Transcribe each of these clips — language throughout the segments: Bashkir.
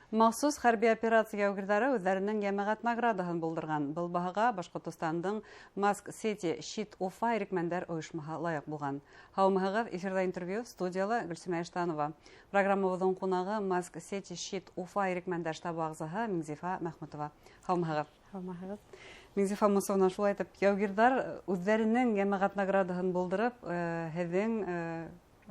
Махсус хәрби операция яугирҙары үҙҙәренең йәмәғәт наградаһын булдырған. Был баһаға Башҡортостандың Маск Сити Щит Уфа ирекмәндәр ойошмаһы лайыҡ булған. Һаумыһығыҙ, эфирҙа интервью, студияла Гөлсимә Иштанова. Программабыҙҙың ҡунағы Маск Сити Щит Уфа ирекмәндәр штабы ағзаһы Миңзифа Мәхмүтова. Һаумыһығыҙ. Һаумыһығыҙ. Миңзифа Мусовна, шулай итеп, яугирҙар үҙҙәренең йәмәғәт наградаһын булдырып, һеҙҙең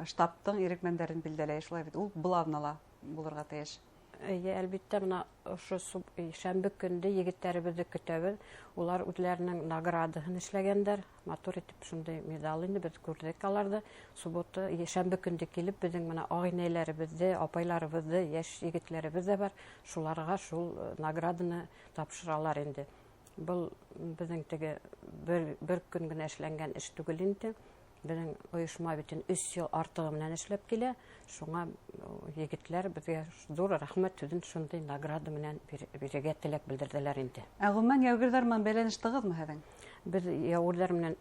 штабтың ирекмәндәрен билдәләй, шулай бит? Ул был аҙнала булырға тейеш. Эйе, әлбиттә, бына ошо шәмбе көндө егеттәребеҙҙе көтәбеҙ. Улар үҙҙәренең наградаһын эшләгәндәр. Матур итеп шундай медал инде, беҙ күрҙек аларҙы. Суббота, шәмбе көндө килеп, беҙҙең бына ағинәйләребеҙҙе, апайларыбыҙҙы, йәш егеттәребеҙ ҙә бар. Шуларға шул награданы тапшыралар инде. Был беҙҙең теге бер көн генә эшләнгән эш түгел инде. Беҙҙең ойошма бит инде 3 йыл артығы менән эшләп килә. Шуңа егеттәр беҙгә ҙур рәхмәт һүҙен шундай награда менән бирергә теләк белдерҙеләр инде. Ә ғөмүмән яугирҙәр менән бәйләнеш тығыҙмы һеҙҙең? Беҙ яугирҙәр менән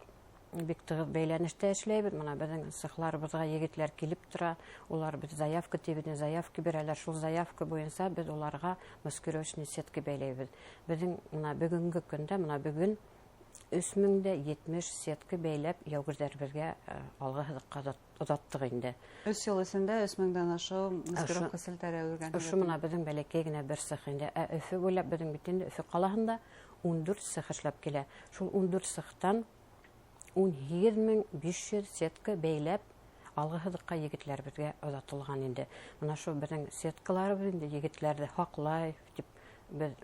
бик тығыҙ бәйләнештә эшләйбеҙ. Бына беҙҙең цехларыбыҙға егеттәр килеп тора. Улар беҙ заявка тибеҙ, заявка бирәләр. Шул заявка буйынса беҙ уларға маскировочный сетка бәйләйбеҙ. Беҙҙең бына бөгөнгө көндә, бына бөгөн 3070 сетка бәйләп яугирҙәребеҙгә алғы һыҙыҡҡа оҙаттыҡ инде. 3 йыл эсендә өс меңдән ашыу маскировка селтәре үргән. Ошо бына беҙҙең бәләкәй генә бер цех инде. Ә Өфө буйлап беҙҙең бит инде Өфө ҡалаһында 14 цех эшләп килә. Шул 14 цехтан 18500 сетка бәйләп алғы һыҙыҡҡа егеттәребеҙгә оҙатылған инде. Бына шул беҙҙең сеткаларыбыҙ инде егеттәрҙе һаҡлай тип, беҙ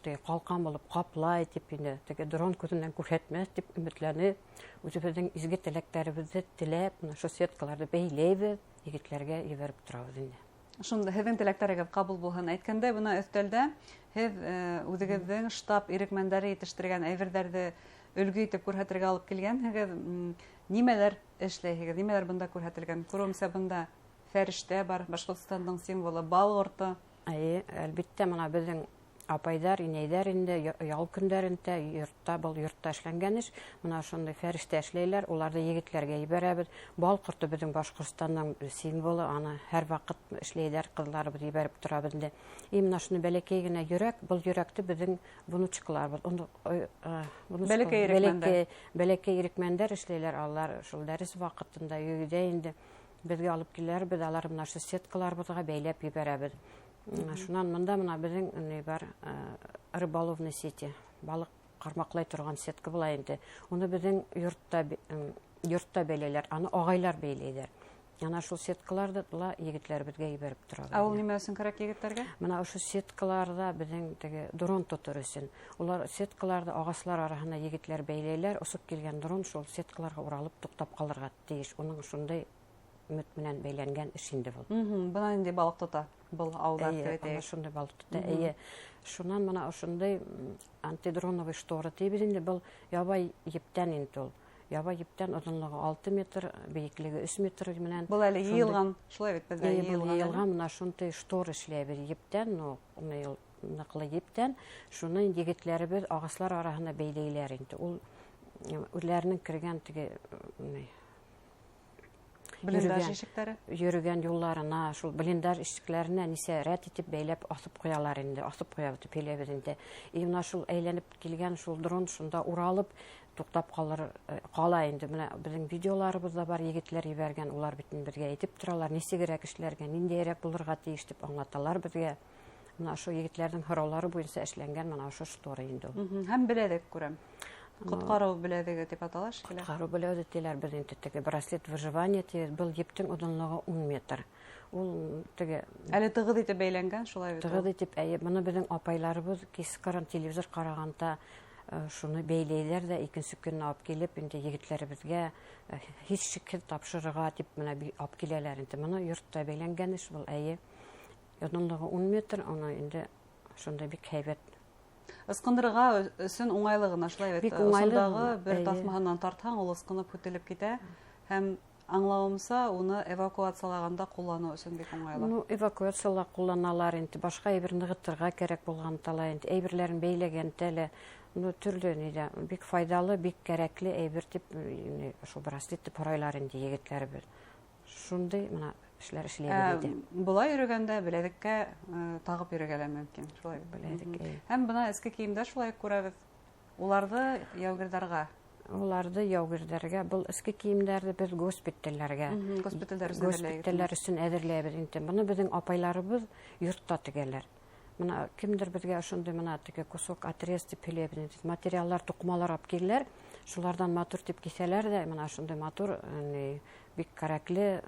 теге ҡалҡан булып ҡаплай тип инде, теге дрон күҙенән күрһәтмәҫ тип өмөтләнеп, үҙебеҙҙең изге теләктәребеҙҙе теләп, бына шул сеткаларҙы бәйләйбеҙ, егеттәргә ебәреп торабыҙ инде. Шунда һеҙҙең теләктәрегеҙ ҡабул булһын. Әйткәндәй, бына өҫтәлдә һеҙ үҙегеҙҙең штаб ирекмәндәре етештергән әйберҙәрҙе өлгө итеп күрһәтергә алып килгәнһегеҙ. Нимәләр эшләйһегеҙ, нимәләр бында күрһәтелгән? Күреүемсә, бында фәрештә бар, Башҡортостандың символы, бал ҡорто. Эйе, әлбиттә, бына беҙҙең апайҙар, инәйҙәр инде ял көндәрендә йортта, был йортта эшләнгән эш. Бына ошондай фәрештә эшләйләр, уларҙы егеттәргә ебәрәбеҙ. Бал ҡорто беҙҙең Башҡортостандың символы, аны һәр ваҡыт эшләйҙәр, ҡыҙларыбыҙ ебәреп торабыҙ инде. И бына шуны бәләкәй генә йөрәк, был йөрәкте беҙҙең внучкаларыбыҙ, внучка, Бәләкәй ирекмәндәр. Бәләкәй ирекмәндәр эшләйләр, алар шул дәрес ваҡытында өйҙә инде беҙгә алып киләләр, беҙ алар бына ошо сеткаларыбыҙға бәйләп ебәрәбеҙ. Шунан мында бына беҙҙең ни бар, рыболовный сети, балыҡ ҡармаҡлай торған сетка була инде. Уны беҙҙең йортта бәйләйләр, аны ағайлар бәйләйҙәр. Ана шул сеткаларҙы ла егеттәребеҙгә ебәреп торабыҙ. Ә ул нимә өсөн кәрәк егеттәргә? Бына ошо сеткаларҙа беҙҙең теге дрон тотор өсөн. Улар сеткаларҙы ағаслар араһына егеттәр бәйләйләр, осоп килгән дрон шул сеткаларға уралып туҡтап ҡалырға тейеш. Уның шундай өмөт менән бәйләнгән эш инде был. Бына ниндәй балыҡ тота был ауҙар Эйе, тип әйтәйек. Бына шундай балыҡ тота. Эйе. Шунан бына ошондай антидроновый штора тибеҙ инде. Был ябай ептән инде ул. Ябай ептән оҙонлоғо 6 метр, бейеклеге 3 метр менән. Был әле Шундай йыйылған, шулай бит беҙҙә Эйе, был йыйылған әле. йыйылған, бына шундай штор эшләйбеҙ ептән, но ныҡлы ептән. Шуны егеттәребеҙ ағаслар араһына бәйләйләр инде. Ул үҙләренең кергән теге Блиндаж ишектәре? йөрөгән юлларына, шул блиндаж ишектәренә нисә рәт итеп бәйләп аҫып ҡуялар инде, аҫып ҡуябыҙ тип һөйләйбеҙ инде. И бына шул әйләнеп килгән шул дрон шунда уралып туҡтап ҡала инде. Бына беҙҙең видеоларыбыҙ ҙа бар, егеттәр ебәргән, улар бит инде беҙгә әйтеп торалар, нисегерәк эшләргә, ниндәйерәк булырға тейеш тип аңлаталар беҙгә. Бына ошо егеттәрҙең һораулары буйынса эшләнгән бына ошо штора инде ул. Һәм беләҙек күрәм. Ҡотҡарыу беләҙеге тип атала шикелле. Ҡотҡарыу беләҙеге тиләр, беҙ инде теге браслет выживания тибеҙ. Был ептең оҙонлоғо 10 метр. Ул теге Әле тығыҙ итеп бәйләнгән, шулай бит ул? Тығыҙ итеп, әйе, быны беҙҙең апайларыбыҙ кис ҡырын телевизор ҡарағанда шуны бәйләйҙәр ҙә икенсе көнө алып килеп инде егеттәребеҙгә һис шикһеҙ тапшырырға тип бына алып киләләр инде. Быны йортта бәйләнгән эш был, әйе. Оҙонлоғо 10 метр, уны инде шундай бик һәйбәт. Ысҡындырырға өсөн уңайлы ғына, шулай бит? Бик уңайлы Осондағы ғына, бер әйе. таҫмаһынан тартһаң, ул ысҡынып һүтелеп китә. Һәм аңлауымса, уны эвакуациялағанда ҡулланыу өсөн бик уңайлы. Эвакуацияла ҡулланалар инде, башҡа әйбер нығытырға кәрәк булған тала инде, әйберләрен бәйләгәндә лә, төрлө нидә, бик файҙалы, бик кәрәкле әйбер тип, шул браслет тип һорайлар инде егеттәребеҙ. Шундай бына эшләр эшләйбеҙ инде. Былай йөрөгәндә беләҙеккә тағып йөрөргә лә мөмкин, шулай бит? Беләҙек, эйе. Һәм бына эске кейемдәр шулай күрәбеҙ. Уларҙы яугирҙарға. Уларҙы яугирҙәргә, был эске кейемдәрҙе беҙ госпиталдәргә, Госпиталдәр өсөн әҙерләйбеҙ. Госпиталдәр өсөн әҙерләйбеҙ инде. Быны беҙҙең апайларыбыҙ йортта тегәләр. Бына кемдер беҙгә ошондай бына теге кусок отрез тип һөйләйбеҙ инде. Материалдар, туҡымалар алып киләләр, шуларҙан матур тип киҫәләр ҙә, бына ошондай матур, бик кәрәкле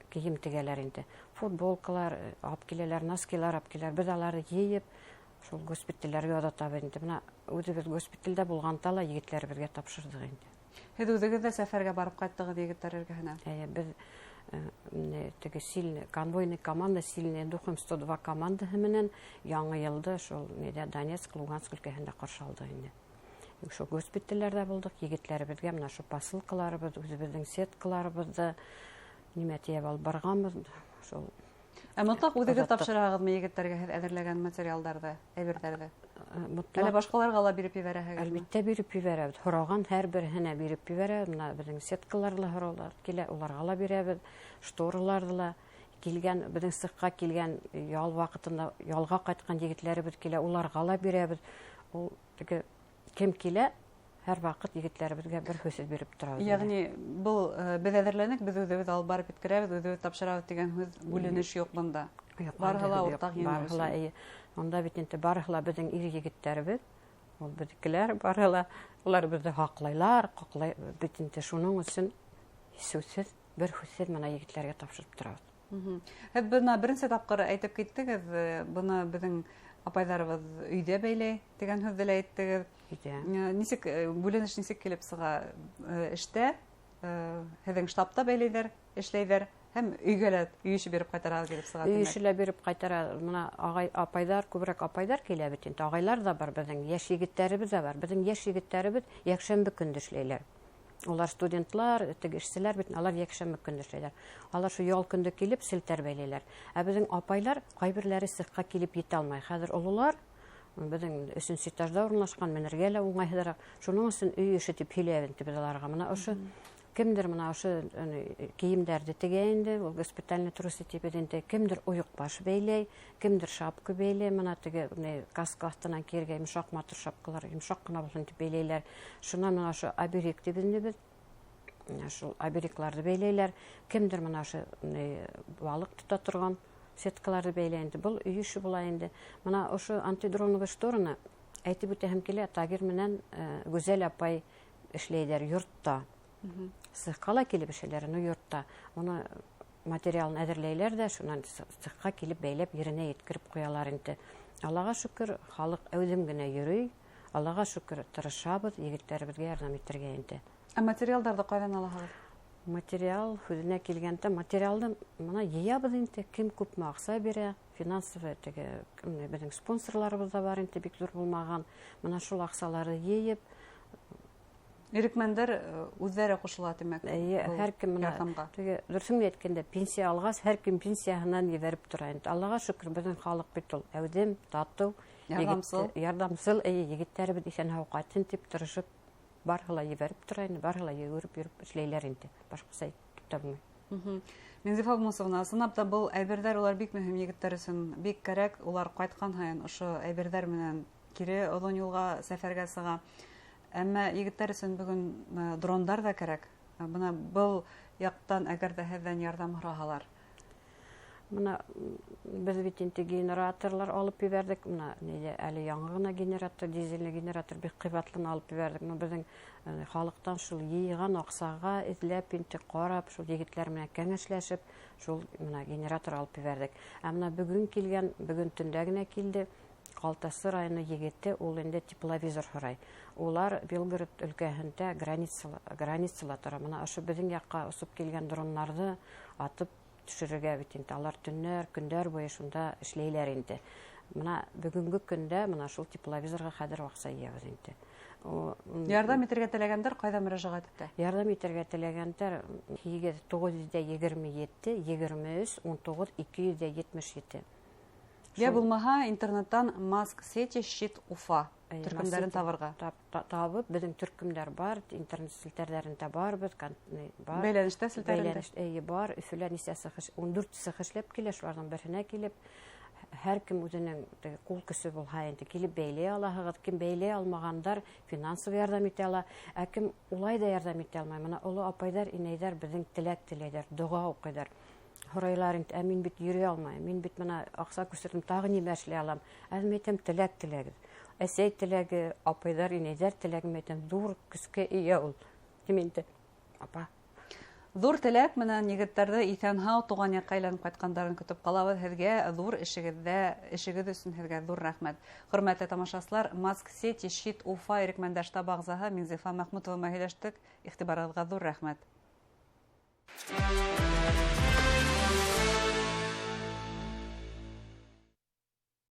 кейем тегәләр инде. Футболкалар алып киләләр, носкилар алып киләләр. Беҙ аларҙы йыйып, шул госпиталдәргә оҙатабыҙ инде. Бына үҙебеҙ госпиталдә булғанда ла егеттәребеҙгә тапшырҙыҡ инде. Һеҙ үҙегеҙ ҙә сәфәргә барып ҡайттығыҙ егеттәр эргәһенә? Эйе, беҙ теге сильный, конвойный команда, сильный духом 102 командаһы менән яңы йылды шул нидә Донецк, Луганск өлкәһендә ҡаршы алдыҡ инде. Шул госпиталдәрҙә булдыҡ, егеттәребеҙгә бына шул посылкаларыбыҙ, үҙебеҙҙең сеткаларыбыҙҙы нимә тейәп алып барғанбыҙ, шул. Ә мотлаҡ үҙегеҙ Оҙаттыҡ. тапшыраһығыҙмы егеттәргә һеҙ әҙерләгән материалдарҙы, әйберҙәрҙе? Мотлаҡ. Әллә башҡаларға ла биреп ебәрәһегеҙме? Әлбиттә биреп ебәрәбеҙ. Һораған һәр береһенә биреп ебәрәбеҙ. Бына беҙҙең сеткалар ла һораулар килә, уларға ла бирәбеҙ, штораларҙы ла килгән, беҙҙең цехҡа килгән ял ваҡытында ялға ҡайтҡан егеттәребеҙ килә, уларға ла бирәбеҙ. Ул теге кем килә, һәр ваҡыт егеттәребеҙгә бер һүҙ биреп торабыҙ. Йәғни был беҙ әҙерләнек, беҙ үҙебеҙ алып барып еткерәбеҙ, үҙебеҙ тапшырабыҙ тигән һүҙ, бүленеш юҡ бында. Юҡ, Барыһы ла анда юҡ. уртаҡ еңеү Барыһы ла, өсөн. эйе. Унда бит инде барыһы ла беҙҙең ир егеттәребеҙ, ул беҙҙекеләр барыһы ла, улар беҙҙе һаҡлайлар, ҡаҡлай бит инде, шуның өсөн һүҙһеҙ, бер һүҙһеҙ бына егеттәргә тапшырып торабыҙ. Һеҙ бына беренсе тапҡыр әйтеп киттегеҙ, бына беҙҙең апайҙарыбыҙ өйҙә бәйләй тигән һүҙҙе лә әйттегеҙ. Өйҙә. Нисек бүленеш нисек килеп сыға? Эштә, һеҙҙең штабта бәйләйҙәр, эшләйҙәр һәм өйгә лә өй эше биреп ҡайтара килеп сыға, Өй тимәк. эше лә биреп ҡайтара. Бына ағай, апайҙар, күберәк апайҙар килә бит инде. Ағайлар ҙа бар, беҙҙең йәш егеттәребеҙ ҙә бар. Беҙҙең йәш егеттәребеҙ йәкшәмбе көндө эшләйләр. Улар студентлар, теге эшселәр бит, алар йәкшәмбе көндө эшләйләр. Алар шул ял көндө килеп селтәр бәйләйләр. Ә беҙҙең апайлар ҡайберләре цехҡа килеп етә алмай. Хәҙер ололар беҙҙең өсөнсө этажда урынлашҡан, менергә лә уңайһыҙыраҡ. Шуның өсөн өй эше тип һөйләйбеҙ инде беҙ аларға. Бына ошо кемдер бына ошо, кейемдәрҙе тегә инде, ул госпитальный трусы тип инде, кемдер ойоҡбаш бәйләй, кемдер шапка бәйләй, бына теге, каска аҫтынан кейергә йомшаҡ матур шапкалар, йомшаҡ ҡына булһын тип бәйләйләр. Шунан бына ошо оберег тип инде беҙ, менә шул оберегларҙы бәйләйләр. Кемдер бына ошо, балыҡ тота торған сеткаларҙы бәйләй инде. Был өй эше була инде. Бына ошо антидроновый штораны әйтеп үтәһем килә, Тагир менән Гүзәл апай эшләйҙәр йортта. Цехҡа ла килеп эшләйләр, но йортта. Уны материалын әҙерләйләр ҙә, шунан цехҡа килеп бәйләп еренә еткереп ҡуялар инде. Аллаға шөкөр, халыҡ әүҙем генә йөрөй. Аллаға шөкөр, тырышабыҙ егеттәребеҙгә ярҙам итергә инде. Ә материалдарҙы ҡайҙан алаһығыҙ? Материал һүҙенә килгәндә, материалды бына йыябыҙ инде, кем күпме аҡса бирә, финансовый теге, беҙҙең спонсорларыбыҙ ҙа бар инде, бик ҙур булмаған. Бына шул аҡсаларҙы йыйып, Ирекмәндәр үҙҙәре ҡушыла, тимәк, Эйе, был һәр кем бына ярҙамға. теге, дөрөҫөн әйткәндә, пенсия алғас, һәр кем пенсияһынан ебәреп тора инде. Аллаға шөкөр, беҙҙең халыҡ бит ул әүҙем, татыу, Ярҙамсыл. Ярҙамсыл, эйе, егеттәребеҙ иҫән-һау ҡайтһын тип тырышып, барыһы ла ебәреп тора инде, барыһы ла йүгереп йөрөп эшләйләр инде. Башҡаса әйтеп тә булмай. Минзифа Мусовна, ысынлап та был әйберҙәр улар бик мөһим егеттәр өсөн, бик кәрәк. Улар ҡайтҡан һайын ошо әйберҙәр менән кире оҙон юлға сәфәргә сыға. Әммә егеттәр өсөн бөгөн дрондар ҙа кәрәк. Бына был яҡтан әгәр ҙә һеҙҙән ярҙам һораһалар. Бына беҙ бит инде генераторлар алып ебәрҙек. Бына нейҙә әле яңы ғына генератор, дизельный генератор бик ҡыйбатлыны алып ебәрҙек. Бына беҙҙең халыҡтан шул йыйған аҡсаға эҙләп инде ҡарап, шул егеттәр менән кәңәшләшеп, шул бына генератор алып ебәрҙек. Ә бына бөгөн килгән, бөгөн төндә генә килде Ҡалтасы районы егете, ул инде тепловизор һорай. Улар Белгород өлкәһендә границала тора. Бына ошо беҙҙең яҡҡа осоп килгән дроннарҙы атып төшөрөргә бит инде. Алар төннәр, көндәр буйы шунда эшләйләр инде. Бына бөгөнгө көндә бына шул тепловизорға хәҙер аҡса йыябыҙ инде. Ярҙам итергә теләгәндәр ҡайҙа мөрәжәғәт итә? Ярҙам итергә теләгәндәр һигеҙ, туғыҙ йөҙ ҙә егерме ете, егерме өс, ун туғыҙ, ике йөҙ ҙә етмеш ете. Йә булмаһа, интернеттан Маск Сети Щит Уфа төркөмдәрен табырға. Табып, беҙҙең төркөмдәр бар, интернет селтәрҙәрендә барбыҙ, бар. Бәйләнештә селтәрендә. Бәйләнеш, эйе, бар. Өфөлә нисә сығыш, 14 сығыш эшләп килә, шуларҙың береһенә килеп, һәр кем үҙенең теге ҡул көсө булһа инде килеп бәйләй алаһығыҙ. Кем бәйләй алмағандар финансовый ярҙам итә ала, ә кем улай ҙа ярҙам итә алмай. Мына оло апайҙар, инәйҙәр беҙҙең теләк теләйҙәр, доға уҡыйҙар. Һорайлар инде, ә мин бит йөрөй алмайым, мин бит мына аҡса күсерҙем, тағы нимә эшләй алам? Ә мин әйтәм, теләк теләгеҙ. Әсәй теләге, апайҙар, инәйҙәр теләге, мин әйтәм, ҙур көскә эйә ул. Тим инде, апа. Ҙур теләк менән егеттәрҙе иҫән-һау тыуған яҡҡа әйләнеп ҡайтҡандарын көтөп ҡалабыҙ. Һеҙгә ҙур эшегеҙ өсөн һеҙгә ҙур рәхмәт. Хөрмәтле тамашасылар, Маск Сети Щит Уфа ирекмәндәр штабы ағзаһы Миңзифа Мәхмүтова менән һөйләштек. Иғтибарығыҙға ҙур рәхмәт.